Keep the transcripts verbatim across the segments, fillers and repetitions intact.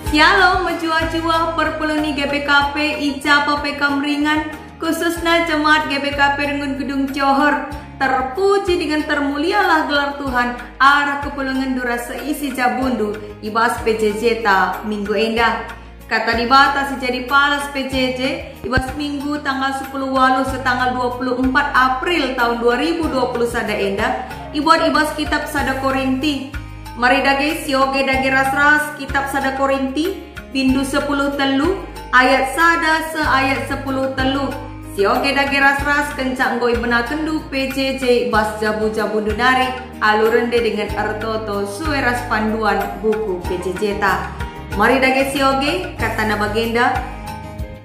Shalom, mejuah-juah perpulung G B K P i ja pe kam ringan, khususna jemaat G B K P Renggun Gedung Johor. Terpuji dingen termulialah gelar Tuhan arah kepulungenndu ras seisi jabundu i bas P J J ta minggu enda. Kata Dibata si jadi palas P J J i bas Minggu tanggal sepuluh waluh seh tanggal dua puluh empat April tahun dua ribu dua puluh sada enda ibuat i bas kitab sada Korinti. Mari dage sioge dage ras-ras kitab sada Korinti, bindu sepuluh telu, ayat sada seh ayat sepuluh telu. Sioge dage ras-ras kenca enggo ibenakenndu P J J i bas jabu-jabundu nari alu rende dingen ertoto sue ras panduan buku P J J ta. Mari dage sioge, katana bagenda,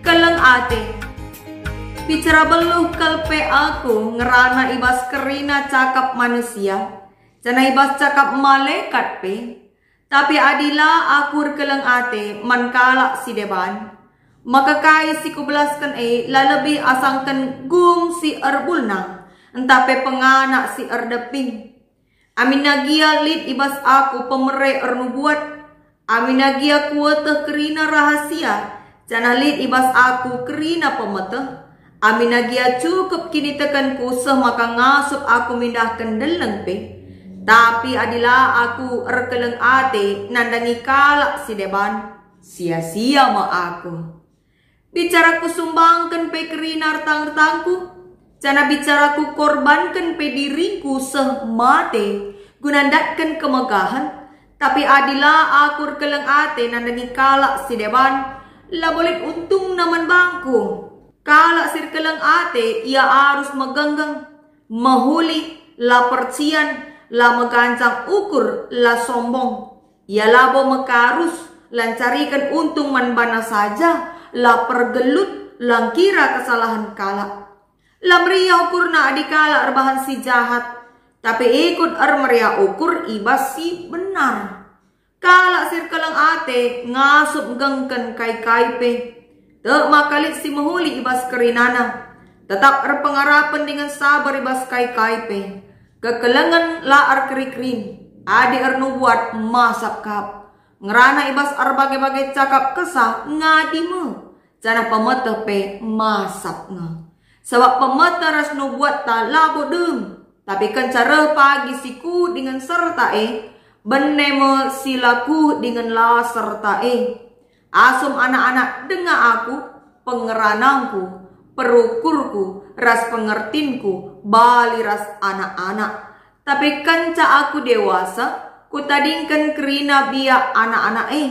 keleng ate. Bicara beluh kal pe aku ngerana i bas kerina cakap manusia, janah i bas cakap malekat pe. Tapi adi la aku erkeleng ate man kalak si deban, maka kai si kubelasken e la lebih asangken gung si erbulnang, ntah pe penganak si erdeping. Aminna gia lit i bas aku pemere ernubuat, aminna gia kueteh kerina rahasia, janah lit i bas aku kerina pemeteh, aminna gia cukup kinitekenku seh maka ngasup aku mindahken deleng pe. Tapi adi la aku erkeleng ate nandangi kalak si deban, sia-sia me aku. Bicara kusumbangken pe kerina ertang-ertangku, janah bicara kukorbanken pe diringku seh mate guna ndatken kemegahen, tapi adi la aku erkeleng ate nandangi kalak si deban, labo lit untungna man bangku. Kalak si erkeleng ate ia arus megenggeng, mehuli, la percian, la meganjang ukur, la sombong. Ia labo mekarus, la ncariken untung man bana saja, la pergelut, la ngkira kesalahen kalak. La meriah ukurna adi kalak erbahan si jahat, tapi ikut ermeriah ukur i bas si benar. Kalak si erkeleng ate ngasup nggengken kai-kai pe. Tek maka lit si mehuli i bas kerinana, tetap erpengarapen dingen sabar i bas kai-kai pe. Kekelengen la erkeri-kerin, adi ernubuat masap kap. Ngerana i bas erbage-bage cakap kesah ngadi me, janah pemeteh pe masap nge. Sabap pemeteh ras nubuatta labo dem, tapi kenca reh pagi si kuh dingen serta e, bene me si la kuh dingen la serta e. Asum anak-anak denga aku, pengeranangku, perukurku, ras pengertinku bali ras anak-anak. Tapi kenca aku dewasa, kutadingken kerina biak anak-anak e.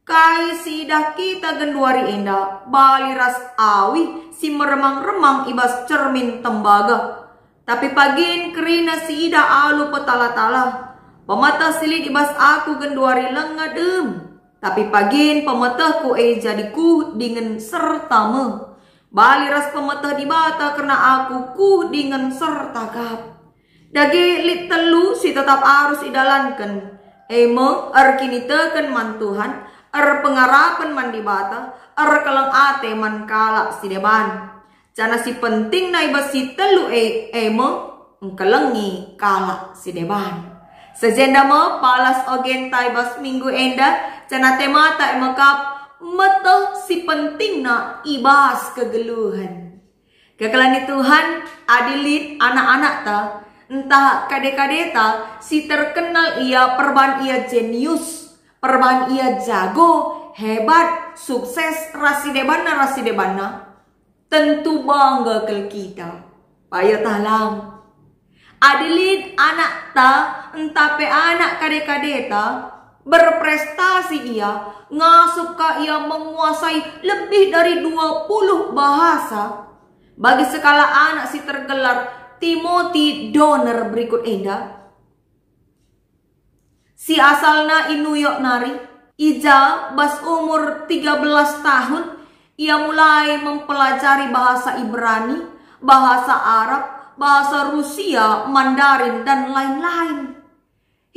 Kai si idah kita genduari enda bali ras awi si meremang-remang i bas cermin tembaga. Tapi pagin kerina si idah alu petala-tala. Pemeteh si lit i bas aku genduari langa dem. Tapi pagin pemetehku e jadi kuh dingen serta me. Bali ras pemeteh Dibata kerna aku kuh dingen serta kap. Dage lit telu si tetap arus idalanken, e me erkiniteken man Tuhan, erpengarapen man Dibata, erkeleng ate man kalak si deban. Janah si pentingna i bas si telu e, e me engkelengi kalak si deban. Seh jenda me palas ogenta i bas minggu enda, janah temata e me kap meteh si pentingna i bas kegeluhen. Kekelengen Tuhan, adi lit anak-anakta, ntah kade-kadeta si terkenal ia perban ia jenius, perban ia jago, hebat, sukses, ras si debanna, ras si debanna, tentu bangga kal kita. Payo talang. Adi lit anakta ntah pe anak kade-kadeta berprestasi ia, ngasup ka ia menguasai lebih dari dua puluh bahasa. Bagi sekalak anak si tergelar Timothy Donner berikut enda, si asalna i New York nari, i ja bas umur tiga belas tahun, ia mulai mempelajari bahasa Ibrani, bahasa Arab, bahasa Rusia, Mandarin, dan lain-lain.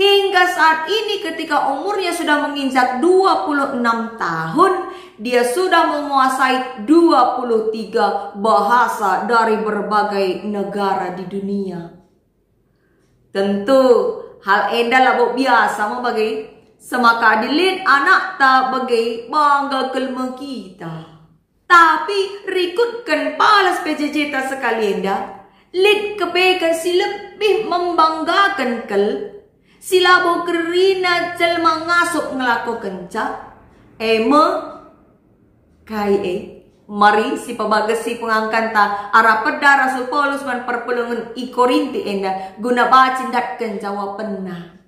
Hingga saat ini, ketika umurnya sudah menginjak dua puluh enam tahun, dia sudah menguasai dua puluh tiga bahasa dari berbagai negara di dunia. Tentu, hal enda labo biasa me bage. Semaka adi lit anakta bage bangga kal me kita. Tapi rikutken palas P J J-ta sekali enda, lit kepeken si lebih membanggaken kal, si labo kerina jelma ngasup ngelakokenca, e me kai e? Mari sipebagesi pengangkanta arah peda Rasul Paulus man perpulungen i Korinti enda guna banci ndatken jawapenna.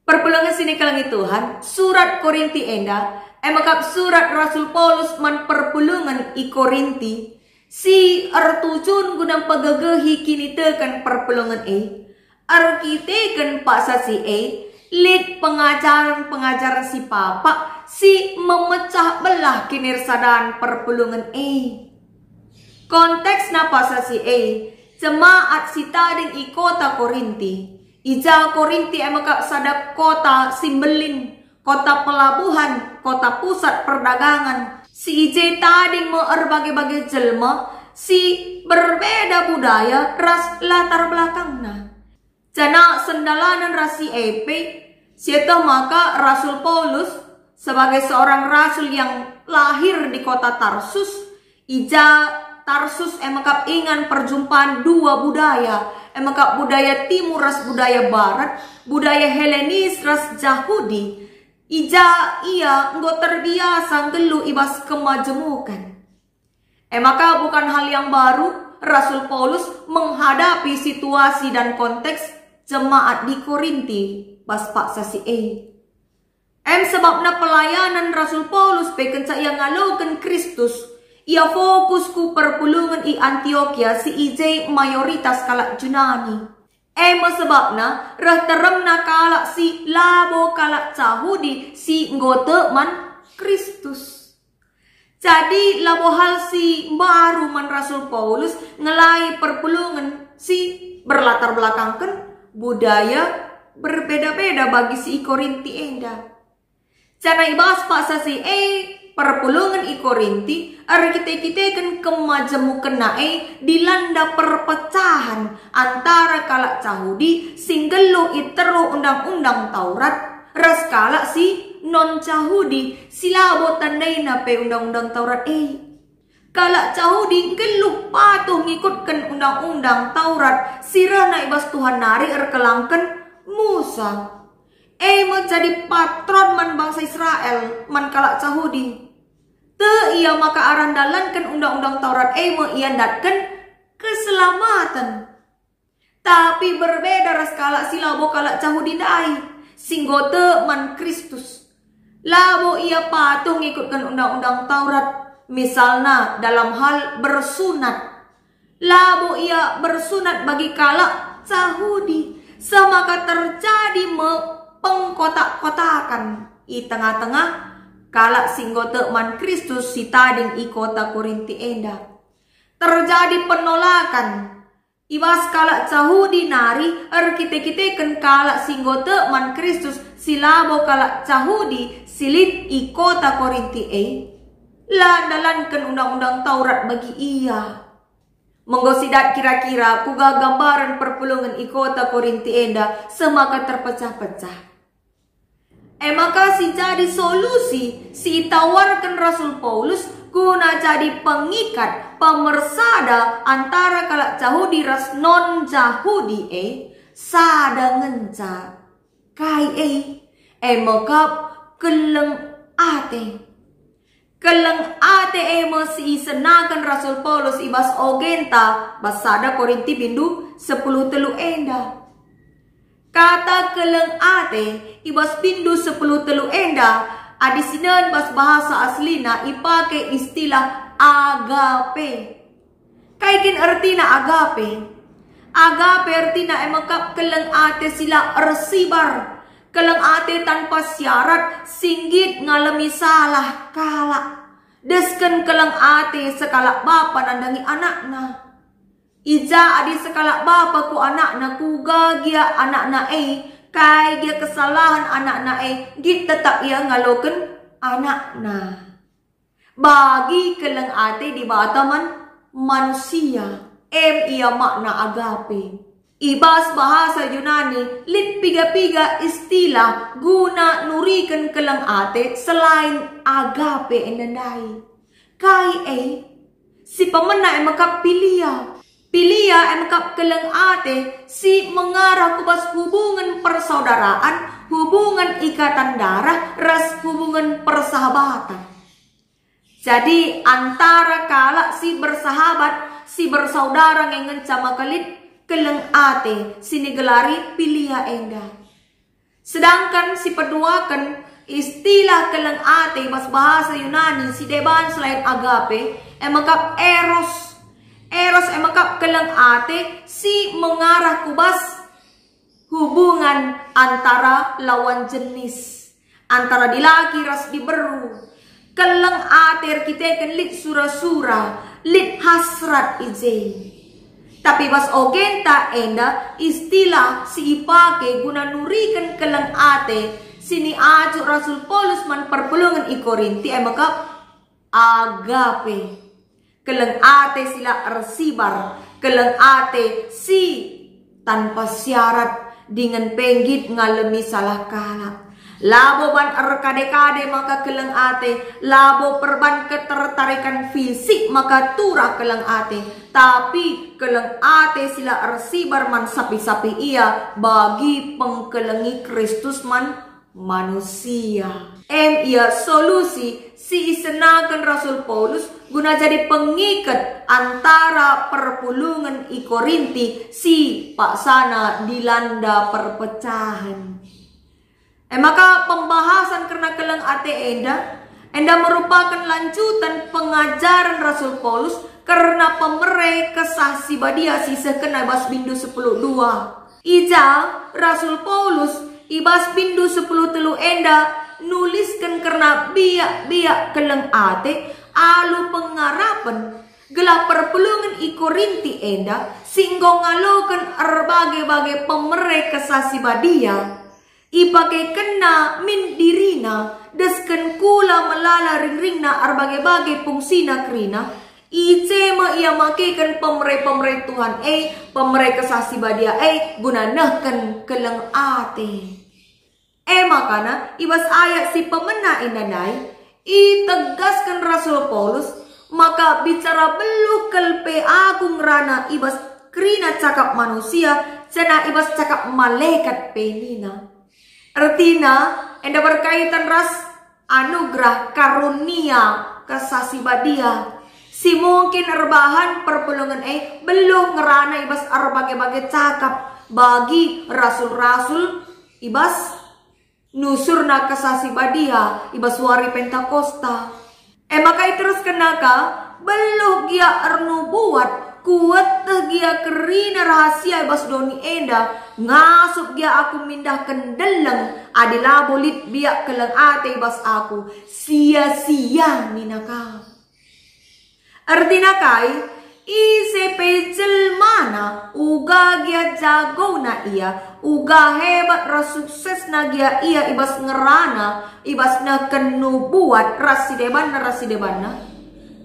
Perpulungen si nikelengi Tuhan, surat Korinti enda, e mekap surat Rasul Paulus man perpulungen i Korinti, si ertujun guna mpegegehi kiniteken perpulungen e. Erkiteken paksa si e, lit pengajaren-pengajaren si papak si memecah belah kinirsadan perpulungen e. Konteksna paksa si e, jemaat si tading i kota Korinti. I ja Korinti e mekap sada kota si mbelin, kota pelabuhan, kota pusat perdagangan. Si i je tading me erbage-bage jelma si berbeda budaya ras latar belakangna. Janah sendalanen ras si e pe, sieteh maka Rasul Paulus sebagai seorang rasul yang lahir di kota Tarsus, i ja Tarsus e mekap ingan perjumpaan dua budaya, e mekap budaya timur ras budaya barat, budaya Helenis ras Jahudi. I ja ia enggo terbiasa nggeluh i bas kemajemuken. E maka bukan hal yang baru Rasul Paulus menghadapi situasi dan konteks jemaat di Korinti bas paksa si e. Em sebabna pelayanan Rasul Paulus pe kenca ia ngaloken Kristus, ia fokus ku perpulungen i Antiokia si i je mayoritas kalak Junani. E me sebabna reh teremna kalak si labo kalak Jahudi si enggo tek man Kristus. Jadi labo hal si mbaru man Rasul Paulus ngelai perpulungen si berlatar belakangken budaya berbeda-beda bagi si i Korinti enda. Janah i bas paksa si e, perpulungen i Korinti erkite-kiteken kemajemukenna e dilanda perpecahan antara kalak Jahudi si nggeluh i teruh Undang-undang Taurat ras kalak si non-Jahudi si labo tandaina pe Undang-undang Taurat e. Kalak Jahudi nggeluh patuh ngikutken Undang-undang Taurat si rehna i bas Tuhan nari erkelangken Musa. E me jadi patron man bangsa Israel, man kalak Jahudi. Tek ia maka arah ndalanken Undang-undang Taurat e me ia ndatken keselamaten. Tapi berbeda ras kalak si labo kalak Jahudi ndai, si enggo tek man Kristus. Labo ia patuh ngikutken Undang-undang Taurat, misalna dalam hal bersunat. Labo ia bersunat bagi kalak Jahudi, seh maka terjadi me pengkotak-kotakan i tengah-tengah kalak si enggo tek man Kristus si tading i kota Korinti enda. Terjadi penolakan i bas kalak Jahudi nari erkite-kiteken kalak si enggo tek man Kristus si labo kalak Jahudi si lit i kota Korinti e. La ndalanken Undang-undang Taurat bagi ia. Menggo sidat kira-kira kuga gambaren perpulungen i kota Korinti enda seh maka terpecah-pecah. E maka si jadi solusi si itawarken Rasul Paulus guna jadi pengikat, pemersada antara kalak Jahudi ras non-Jahudi e, sada ngenca. Kai e? E mekap keleng ate. Keleng ate e me si isenaken Rasul Paulus i bas ogenta bas sada Korinti bindu sepuluh telu enda. Kata keleng ate i bas bindu sepuluh telu enda, adi sinen bas bahasa aslina ipake istilah agape. Kai kin ertina agape? Agape ertina e mekap keleng ate si la ersibar, keleng ate tanpa syarat si nggit ngalemi salah kalak. Desken keleng ate sekalak bapa nandangi anakna. I ja adi sekalak bapa ku anakna kuga gia anakna e, kai gia kesalahen anakna e, nggit tetap ia ngaloken anakna. Bagi keleng ate Dibata man manusia, em ia makna agape. I bas bahasa Yunani, lit piga-piga istilah guna nuriken keleng ate selain agape enda ndai. Kai e? Si pemena e mekap pilia. Pilia e mekap keleng ate si mengarah ku bas hubungen persaudaraan, hubungen ikatan darah, ras hubungen persahabatan. Jadi, antara kalak si bersahabat, si bersaudara nge ngenca maka lit keleng ate si nigelari pilia enda. Sedangkan si peduaken istilah keleng ate i bas bahasa Yunani si deban selain agape, e mekap eros. Eros e mekap keleng ate si mengarah ku bas hubungan antara lawan jenis, antara dilaki ras diberu. Keleng ate erkiteken lit sura-sura, lit hasrat i je. Tapi bas ogenta enda istilah si ipake guna nuriken keleng ate si niajuk Rasul Paulus man perpulungen i Korinti e mekap agape. Keleng ate si la ersibar, keleng ate si tanpa syarat, dingen pe nggit ngalemi salah kalak. Labo ban erkade-kade maka keleng ate, labo perban ketertarikan fisik maka turah keleng ate, tapi keleng ate si la ersibar man sapih-sapih ia bagi pengkelengi Kristus man manusia. Em ia solusi si isenaken Rasul Paulus guna jadi pengiket antara perpulungen i Korinti si paksana dilanda perpecahen. E maka pembahasan kerna keleng ate enda, enda merupaken lanjutan pengajaren Rasul Paulus kerna pemere Kesah Si Badia si isehkenna i bas bindu sepuluh dua. I ja Rasul Paulus i bas bindu sepuluh telu enda nulisken kerna biak-biak keleng ate alu pengarapen gelah perpulungen i Korinti enda si enggo ngaloken erbage-bage pemere Kesah Si Badia, ipakekenna min dirina, desken kula melala ringringna erbage-bage pungsina kerina, i je me ia makeken pemere-pemere Tuhan e, pemere Kesah Si Badia e, guna nehken keleng ate. E makana, i bas ayat si pemena enda ndai, itegasken Rasul Paulus maka bicara beluh kal pe aku ngerana i bas kerina cakap manusia, janah i bas cakap malekat pe nina. Ertina, enda berkaitan ras anugerah karunia Kesah Si Badia, si mungkin erbahan perpulungen e beluh ngerana i bas erbage-bage cakap bagi rasul-rasul i bas nusurna Kesah Si Badia i bas wari Pentakosta. E maka iteruskenna ka, beluh gia ernubuat, kueteh gia kerina rahasia i bas doni enda, ngasup gia aku mindahken deleng adi labo lit biak keleng ate i bas aku, sia-sia nina ka. Ertina kai? Ise pe jelmana, uga gia jagona ia, uga hebat ras suksesna gia ia i bas ngerana, i bas nehken nubuat ras si debanna ras si debanna.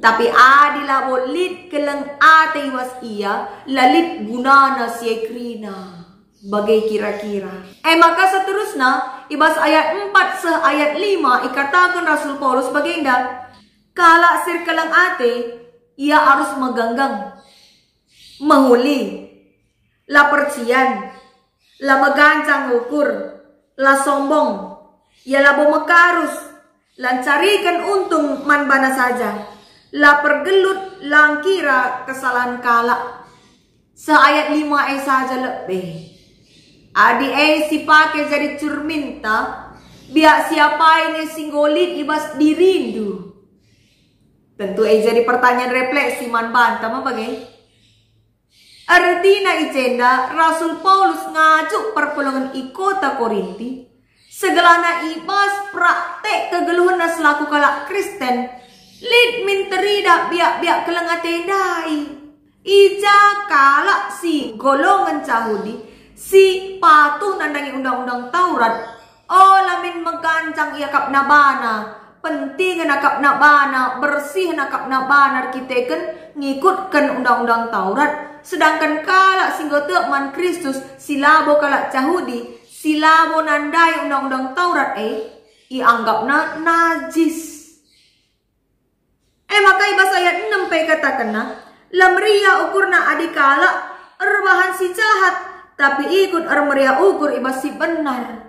Tapi adi labo lit keleng ate i bas ia, la lit gunana si e kerina. Bage kira-kira. E maka seterusna, i bas ayat empat seh ayat lima ikataken Rasul Paulus bagenda, kalak si erkeleng ate, ia arus megenggeng, mehuli, la percian, la megancang ukur, la sombong, ia labo mekarus, la ncariken untung man bana saja, la pergelut, la ngkira kesalahen kalak. Seayat lima e saja lebe. Adi e sipake jadi cerminta, biak si apai nge si enggo lit i bas dirindu? Tentu e jadi pertanyaan refleksi man banta me bage. Ertina i jenda Rasul Paulus ngajuk perpulungen i kota Korinti, segelahna i bas praktek kegeluhenna selaku kalak Kristen, lit min teridah biak-biak keleng ate ndai. I ja kalak si golongen Jahudi, si patuh nandangi Undang-undang Taurat, ola min megancang iakapna bana, pentingen akapna bana, bersih akapna bana erkiteken ngikutken Undang-undang Taurat. Sedangken kalak si enggo tek man Kristus, si labo kalak Jahudi, si labo nandai Undang-undang Taurat e, ianggapna najis. E maka i bas ayat enem pe ikatakenna, "La meriah ukurna adi kalak erbahan si jahat, tapi ikut ermeriah ukur i bas si benar."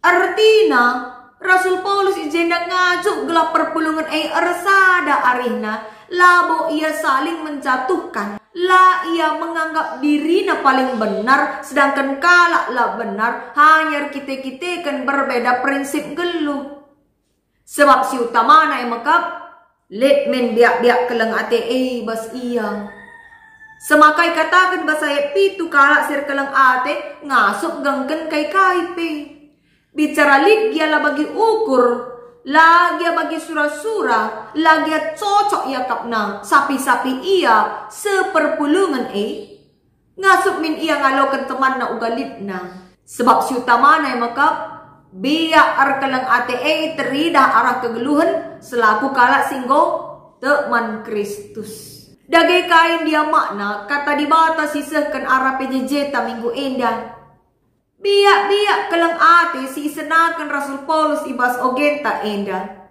Ertina, Rasul Paulus i jenda ngajuk gelah perpulungen e ersada arihna, labo ia saling menjatuhkan. La ia menganggap dirina paling benar, sedangken kalak la benar hanya erkite-kiteken berbeda prinsip nggeluh. Sebab si utamana e mekap, lit min biak-biak keleng ate e bas ia. Semaka ikataken bas ayat pitu kalak si erkeleng ate ngasup nggengken kai-kai pe. Bicara lit gia la bagi ukur, la gia bagi sura-sura, la gia cocok iakapna, sapi-sapi ia seperpulungen e. Ngasup min ia ngaloken temanna uga litna. Sebab si utamana e mekap, biak erkeleng ate e teridah arah kegeluhen selaku kalak si enggo tek man Kristus. Dage kai ndia makna kata Dibata si sehken arah P J J-ta minggu enda? Biak-biak keleng ate si isenaken Rasul Paulus i bas ogenta enda.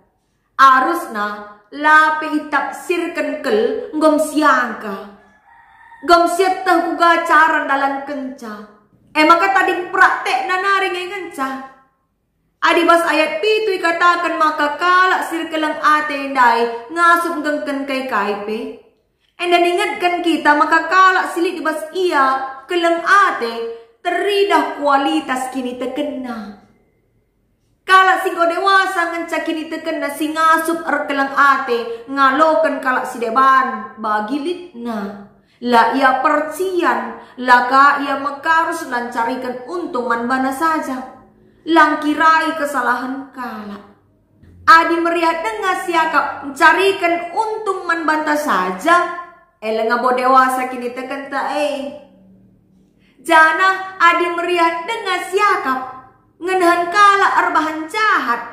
Arusna la pe itafsirken kal enggo mesiangka, enggo mesieteh kuga cara ndalankenca. E maka tading praktekna nari nge ngenca. Adi bas ayat pitu ikataken maka kalak si erkeleng ate ndai ngasup nggengken kai-kai pe, enda ningetken kita maka kalak si lit i bas ia keleng ate teridah kualitas kinitekenna. Kalak si enggo dewasa ngenca kinitekenna si ngasup erkeleng ate ngaloken kalak si deban bagi litna. La ia percian, la ka ia mekarus, la ncariken untung man bana saja. La ngkirai kesalahen kalak. Adi meriah denga siakap ncariken untung man banta saja, e labo dewasa kinitekenta e. Janah adi meriah denga siakap ngenehen kalak erbahan jahat,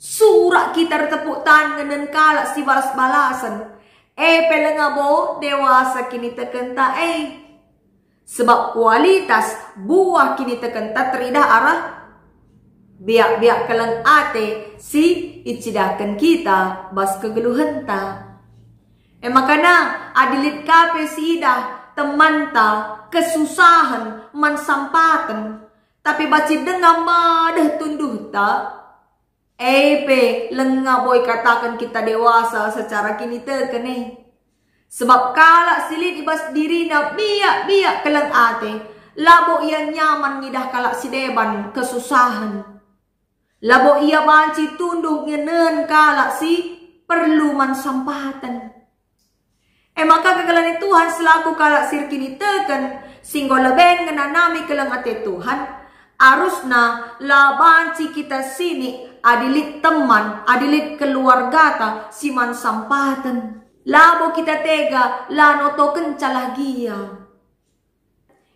surak kita ertepuk tangan ngenehen kalak si balas-balasen, e pe labo dewasa kinitekenta e. Sebab kualitas buah kinitekenta teridah arah biak-biak keleng ate si icidahken kita bas kegeluhenta. E makana adi lit ka pe si idah temanta kesusahen man sampaten, tapi banci denga madeh tunduhta, e pe labo ikataken kita dewasa secara kiniteken e. Sebab kalak si lit i bas dirina biak-biak keleng ate, labo ia nyaman ngidah kalak si deban kesusahen. Labo ia banci tunduh ngenehen kalak si perlu man sampaten. E maka kekelengen Tuhan selaku kalak si erkiniteken, si enggo leben ngenanami keleng ate Tuhan, arusna la banci kita sinik adi lit teman, adi lit keluargata si man sampaten. Labo kita tega, la notokenca lah gia.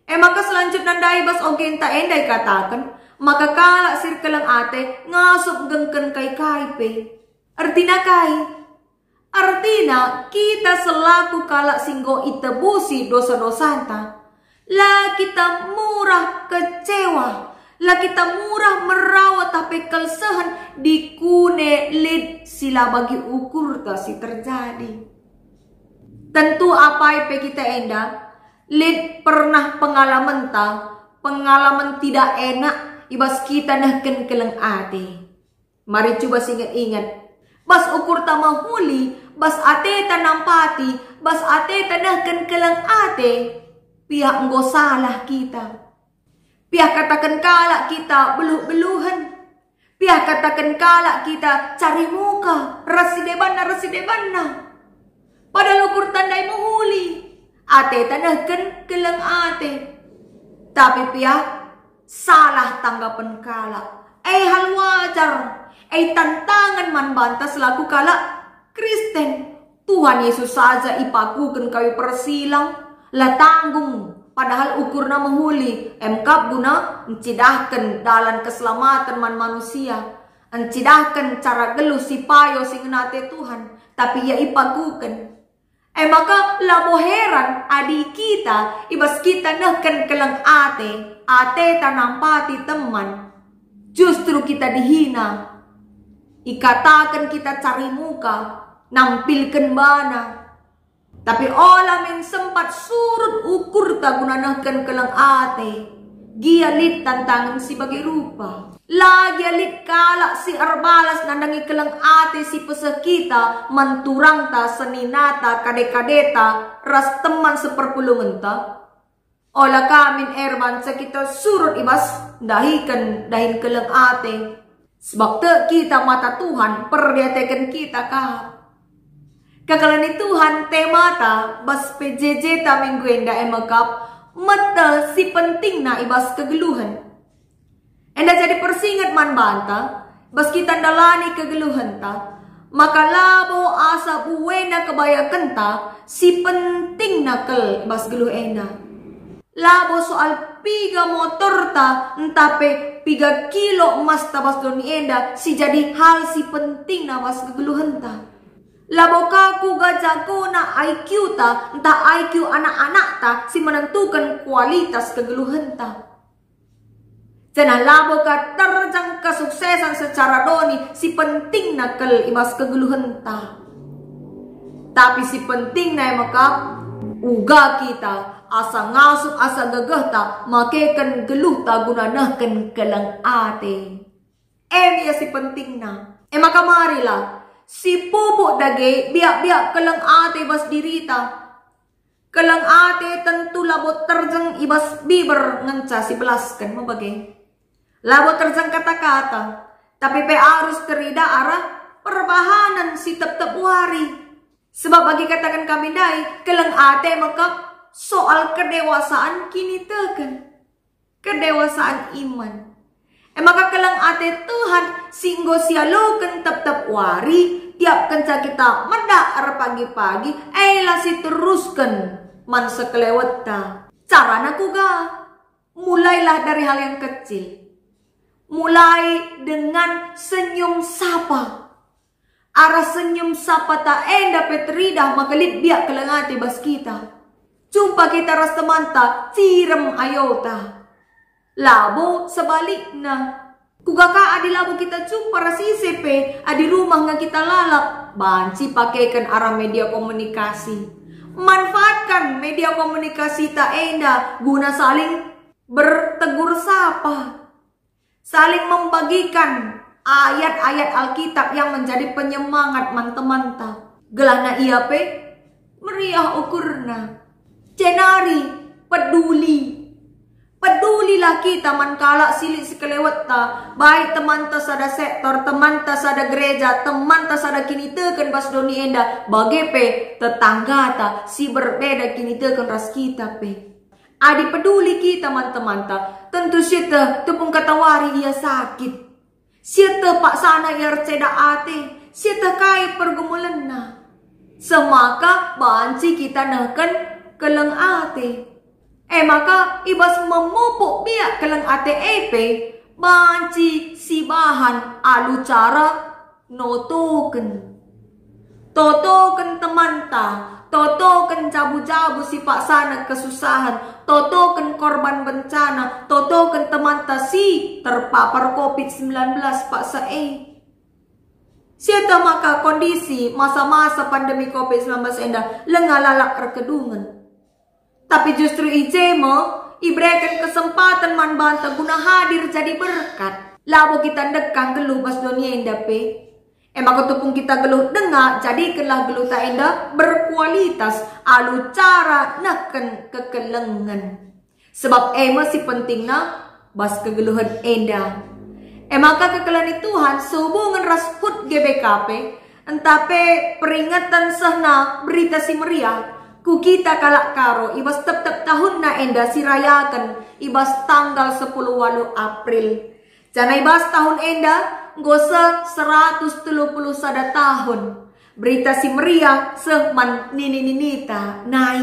E maka selanjutna ndai bas ogenta enda ikataken maka kalak si erkeleng ate ngasup nggengken kai-kai pe. Ertina kai? Ertina kita selaku kalak si enggo itebusi dosa-dosanta, la kita murah kecewa, la kita murah merawa tah pe kal sehen dikune lit si la bagi ukurta si terjadi. Tentu apai pe kita enda lit pernah pengalamenta, pengalamen tidak enak i bas kita nehken keleng ate. Mari cuba singet-inget. Bas ukurta mehuli, bas ateta nampati, bas ateta nehken keleng ate, piah enggo salah kita. Piah kataken kalak kita beluh-beluhen. Piah kataken kalak kita cari muka, ras si debanna, ras si debanna. Padahal ukurta ndai mehuli, ateta nehken keleng ate. Tapi piah salah tanggapen kalak. E hal wajar, e tantangen man banta selaku kalak Kristen. Tuhan Yesus saja ipakuken kayu persilang, la tanggung, padahal ukurna mehuli, emkap guna ncidahken dalan keselamaten man manusia, ncidahken cara geluh si payo si ngena ate Tuhan, tapi ia ipakuken. E maka labo heran adi kita, i bas kita nehken keleng ate, ateta nampati teman, justru kita dihina. Ikataken kita cari muka, nampilken bana. Tapi ola min sempat surut ukurta guna nehken keleng ate. Gia lit tantangen si bage rupa. La gia lit kalak si erbalas nandangi keleng ate si peseh kita man turangta, seninata, kade-kadeta, ras teman seperpulungenta. Ola ka min erbanca kita surut i bas ndahiken dahin keleng ate. Sebab tek kita mata Tuhan, perdiateken kita kap. Kekalen ni Tuhan, temata bas P J J ta minggu enda e mekap, meteh si pentingna i bas kegeluhen. Enda jadi persinget man banta, bas kita ndalani kegeluhenta, maka labo asa buena kebayakenta si pentingna kal bas geluh enda. Labo soal piga motorta ntah pe piga kilo emasta bas doni enda si jadi hal si pentingna bas kegeluhenta. Labo ka kuga jagona I Q-ta ntah I Q anak-anakta si menentuken kualitas kegeluhenta. Janah labo ka terjeng kesuksesan secara doni si pentingna kal i bas kegeluhenta. Tapi si pentingna e mekap, uga kita asa ngasup asa gegehta makeken geluhta guna nehken keleng ate. Em ia si pentingna. E maka marilah, si pupuk dage biak-biak keleng ate bas dirita. Keleng ate tentu labo terjeng i bas biber ngenca sibelasken me bage. Labo terjeng kata-kata, tapi pe arus terida arah perbahanen si tep-tep wari. Sebab bagi kataken kami ndai, keleng ate mekap soal kedewasaan kiniteken. Kedewasaan iman. E maka keleng ate Tuhan si enggo sialoken tep-tep wari, tiap kenca kita medak erpagi-pagi, e la siterusken man sekelewetta. Carana kuga? Mulailah dari hal yang kecil. Mulai dengan senyum sapa. Arah senyum sapata enda pe teridah maka lit biak keleng ate bas kita. Jumpa kita ras temanta, cirem ayota. Labo sebalikna. Kuga ka adi labo kita jumpa ras ise pe, adi rumah nge kita lalap, banci pakeken arah media komunikasi. Manfaatkan media komunikasita enda guna saling bertegur sapa. Saling membagikan ayat-ayat Alkitab yang menjadi penyemangat man temanta. Gelahna ia pe meriah ukurna. Jenari peduli. Pedulilah kita man kalak si lit sekelewetta, baik temanta sada sektor, temanta sada gereja, temanta sada kiniteken bas doni enda, bage pe tetanggata si berbeda kiniteken ras kita pe. Adi peduli kita man temanta, tentu sieteh tepung katawari ia sakit. Sieteh paksana ia erceda ate, sieteh kai pergumulenna. Semaka banci kita nehken keleng ate. E maka i bas memupuk biak keleng ate e pe banci sibahan alu cara notoken. Totoken temanta, totoken jabu-jabu si paksana kesusahen, totoken korban bencana, totoken temanta si terpapar covid sembilan belas paksa e. Sieteh maka kondisi masa-masa pandemi covid sembilan belas enda langa lalap erkedungen. Tapi justru i je me ibereken kesempaten man banta guna hadir jadi berkat. Labo kita ndekah nggeluh bas doni enda pe. E maka tupung kita nggeluh denga, jadikenlah geluhta enda berkualitas alu cara nehken kekelengen. Sebab e me si pentingna bas kegeluhen enda. E maka kekelen ni Tuhan sehubungen ras hut G B K P, ntah pe peringeten sehna Berita Si Meriah, ku kita kalak Karo i bas tep-tep tahunna enda si rayaken i bas tanggal sepuluh waluh April. Janah i bas tahun enda enggo seh seratus telu puluh sada tahun Berita Si Meriah seh man nini-ninita nai.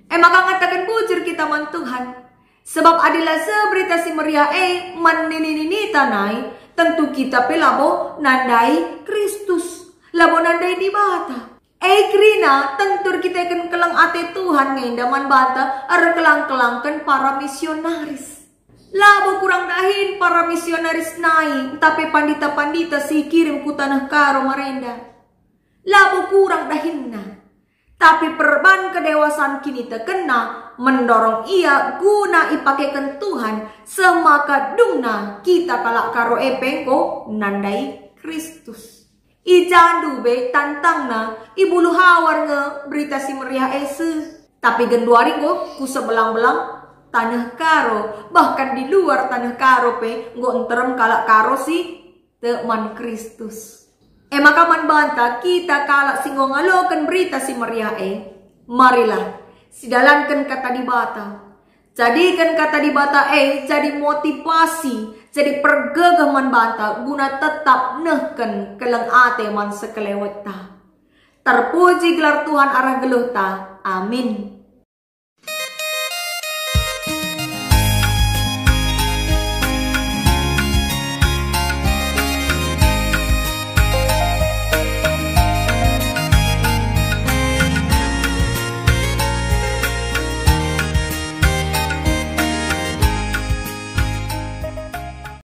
E maka ngataken bujur kita man Tuhan. Sebab adi la seh Berita Si Meriah e man nini-ninita nai, tentu kita pe labo nandai Kristus, labo nandai Dibata. E kerina tentu erkiteken keleng ate Tuhan nge enda man banta erkelang-kelangken para misionaris. Labo kurang dahin para misionaris nai, ntah pe pandita-pandita si ikirim ku taneh Karo marenda. Labo kurang dahinna. Tapi perban kedewasan kinitekenna mendorong ia guna ipakeken Tuhan, seh maka dungna kita kalak Karo e pe enggo nandai Kristus. I jandu be tantangna, i Buluhawar nge Berita Si Meriah e seh. Tapi genduari enggo ku sebelang-belang taneh Karo, bahkan di luar taneh Karo pe enggo nterem kalak Karo si tek man Kristus. E maka man banta kita kalak si enggo ngaloken Berita Si Meriah e, marilah sidalanken Kata Dibata. Jadiken Kata Dibata e jadi motivasi, jadi pergegeh man banta guna tetap nehken keleng ate man sekelewetta. Terpuji gelar Tuhan arah geluhta. Amin.